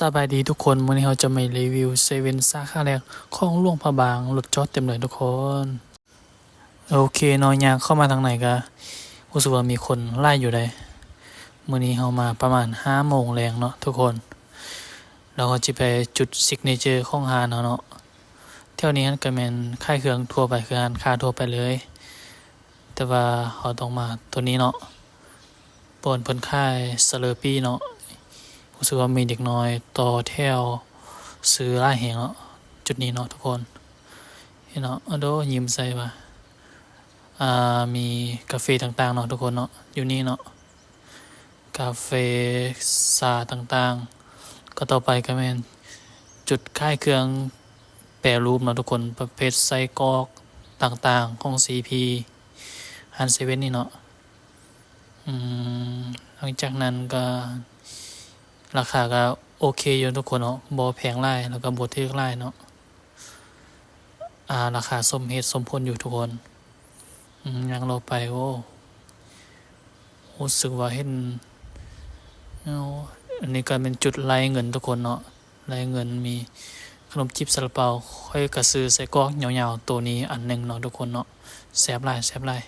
ສະບາຍດີທຸກຄົນ, ມື້ນີ້ເຮົາຈະມາຣີວິວເຊເວັ່ນສາຂາແລກຂອງຫຼວງພະບາງ, ລົດຈອດເຕັມເລີຍທຸກຄົນ. ໂອເຄເນາະ, ຍ່າງເຂົ້າມາທາງໃນກະຮູ້ສຶກວ່າມີຄົນຫຼາຍຢູ່ໃດ໋. ມື້ນີ້ເຮົາມາປະມານຫ້າໂມງແລງເນາະທຸກຄົນ, ແລ້ວເຮົາຈະໄປຈຸດຊິກເນເຈີຂອງຮ້ານເຮົາເນາະ. ແຖວນີ້ຫັ້ນກະແມ່ນຂາຍເຄື່ອງທົ່ວໄປ, ຄືຮ້ານຄ້າທົ່ວໄປເລີຍ, ແຕ່ວ່າເຮົາຕ້ອງມາໂຕນີ້ເນາະ. ບ່ອນເພິ່ນຂາຍສະເລີປີ້ເນາະ. ຮູ້ສຶກວ່າມີເດັກນ້ອຍຕໍ່ແຖວຊື້ຫຼາຍແຮງເນາະ, ຈຸດນີ້ເນາະທຸກຄົນ. ເຫັນເນາະ, ໂອ້ໂດ, ຍິ້ມໃສ່ວ່າ ອ່າ ມີກາເຟຕ່າງໆເນາະທຸກຄົນເນາະ, ຢູ່ນີ້ເນາະ, ກາເຟ ຊາຕ່າງໆ. ກໍຕໍ່ໄປກໍແມ່ນຈຸດຂາຍເຄື່ອງແປຮູບເນາະທຸກຄົນ, ປະເພດໄສ້ກອກຕ່າງໆຂອງຊີພີ ຮ້ານເຊເວັ່ນນີ້ເນາະ. ອືມ ຫຼັງຈາກນັ້ນກໍ ລາຄາກໍໂອເຄຢູ່ທຸກຄົນເນາະ, ບໍ່ແພງຫຼາຍ ແລ້ວກໍບໍ່ຖືກຫຼາຍເນາະ. ອາ ລາຄາສົມເຫດສົມຜົນຢູ່ທຸກຄົນ. ອືມ ຍ່າງເລາະໄປ ໂອ້ ຮູ້ສຶກວ່າເຫັນ ໂອ້ ອັນນີ້ກໍແມ່ນຈຸດໄລ່ເງິນທຸກຄົນເນາະ, ໄລ່ເງິນ. ມີຂະໜົມຈີບ ຊາລາເປົາ, ຂ້ອຍກໍຊື້ໄສ້ກອກຍາວໆໂຕນີ້ອັນໜຶ່ງເນາະທຸກຄົນເນາະ. ແຊບຫຼາຍ ແຊບຫຼາຍ.